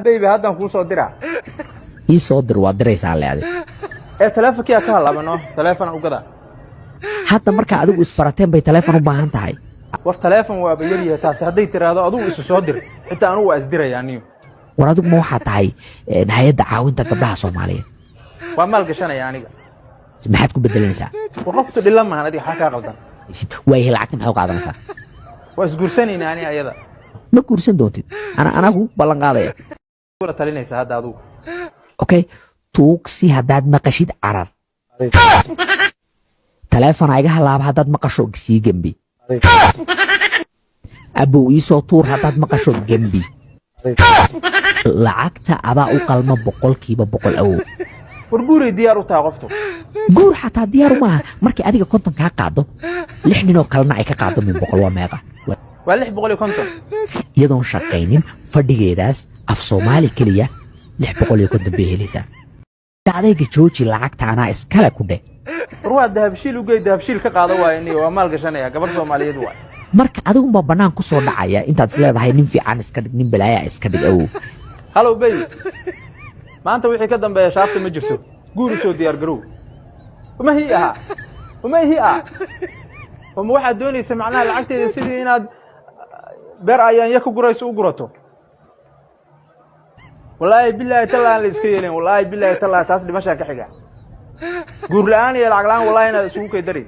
Baby, haddaan kuu soo diraa. Ii soo dir, waa diraysaa le adi. Ee taleefonkiyaa ka halaabano, taleefon u gada. Hadda markaa adigu isbarateen bay taleefon u baahan tahay? War taleefon waaba yaryahay taasi. Hadday tiraahdo adigu isu soo dir, xitaa anugu waa isdirayaa niyo. War adigu ma waxaa tahay hay'adda caawinta gabdhaha Soomaaliyeed? Waa maal gashanaya aniga. Maxaad ku bedelanaysaa? War qoftu dhila mahan, adiga xaa kaa qaldan? Waayahay, lacagta maxay u qaadanaysaa? Waa isguursanaynaa ani ayada. Ma guursan doontid, anaa kugu ballan qaadaya. Kula talinaysa hadda adigu. Okay, tuugsi haddaad maqashid, carar. Taleefon iga halaaba haddaad maqasho, sii gembi. Abow, iisoo tuur haddaad maqasho, gembi. Lacagta adaa u qalma 100%, awow. War guuray diyaar u tahay qoftu. Guur xataa diyaaru maaha. Markay adiga 50 kaa qaado, lix ninoo kalena ay ka qaado, min 100 waa meeqa? Waa 650. Iyadoon shaqaynin, fadhigeedaas af Soomaali keliya 650 bay helaysaa. Adayga jooji, lacagta anaa iskale ku dheh. War waa Dahabshiil u gey, Dahabshiil ka qaado waayo niyo. Waa maal gashanaya, gabar Soomaaliyeed waay. Marka adigunbaa bannaan ku soo dhacaya intaad is leedahay nin fiican iska dhig, nin balaaya iska dhig, awow. Hello baby, maanta wixii ka dambeeya shaafta ma jirto. Guur u soo diyaar garow. Uma hi ahaa, uma hi ah. Uma waxaad doonaysa macnaha lacagteeda sidii inaad beer ayaanya ku gurayso u gurato? Wallaahi bilaahi tallaahi aan la iska yeelin. Wallaahi bilaahi tallaahi taas dhimashaa ka xiga. Guur la'aan iyo lacag la'aan, wallahi inaad isugu kay darayn.